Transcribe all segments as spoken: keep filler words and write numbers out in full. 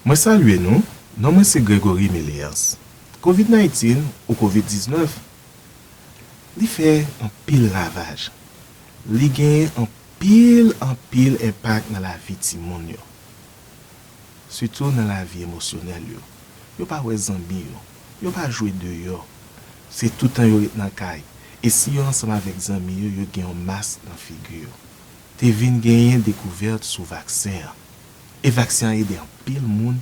Mwen salye nou, non mwen se Gregory Meleans. Kovid nineteen ou Kovid diznèf, li fè anpil ravaj. Li genyen anpil, anpil enpak nan lavi timoun yo. Sitou nan lavi emosyonèl yo. Yo pa wè zanmi yo. Yo pa jwe deyò. Se toutan yo ret nan kay. E si yo ansanm avèk zanmi yo, yo gen yon mas nan figi yo. Te vin genyen dekouvèt sou vaksen an. E vaksen an ede anpil moun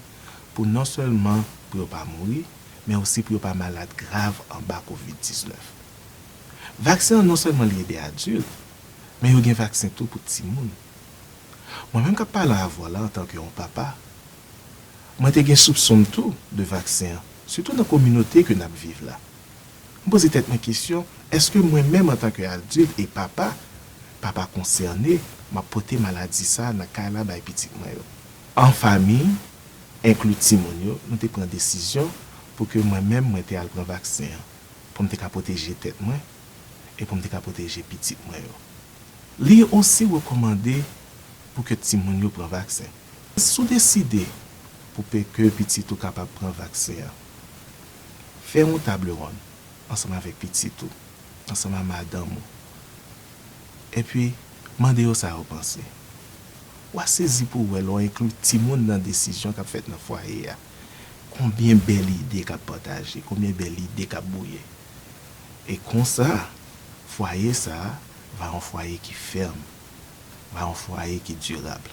pou non sèlman pou yo pa mouri, men osi pou yo pa malad grav anba Kovid diznèf. Vaksen an non sèlman li ede adilt, men yo gen vaksen tou pou timoun. Mwen menm k ap pale avè w la antanke yon papa, mwen te gen soupson m tou de vaksen an, sitou nan kominote ke n ap viv la. M poze tèt mwen kesyon, èske mwen menm antanke adilt e papa, papa konsène, m ap pote maladi sa a nan kay la bay pitit mwen yo? An fanmi, enkli timoun yo, nou te pran desizyon pou ke mwen menm mwen te al pran vaksen an, pou m te ka pwoteje tèt mwen e pou m te ka pwoteje pitit mwen yo. Li osi rekòmande pou ke timoun yo pran vaksen. Si w deside pou pe ke pitit ou kapab pran vaksen an, fè yon table ronde ansanm avèk pitit ou, ansanm ak madanm ou, epi mande yo sa yo panse. W a sezi pou w wè lè w enkli timoun nan desizyon k ap fèt nan fwaye a. Konbyen bèl ide k ap pataje, konbyen bèl ide k ap bouye. E konsa, fwaye sa a va yon fwaye ki fèm, va yon fwaye ki dirab.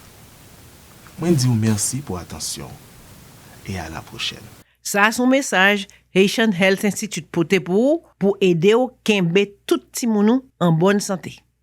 Mwen di w mèsi pou atansyon w, e a la pwochèn. Sa a se yon mesaj Haitian Health Institute pote pou ou pou ede w kenbe tout timoun ou an bòn sante.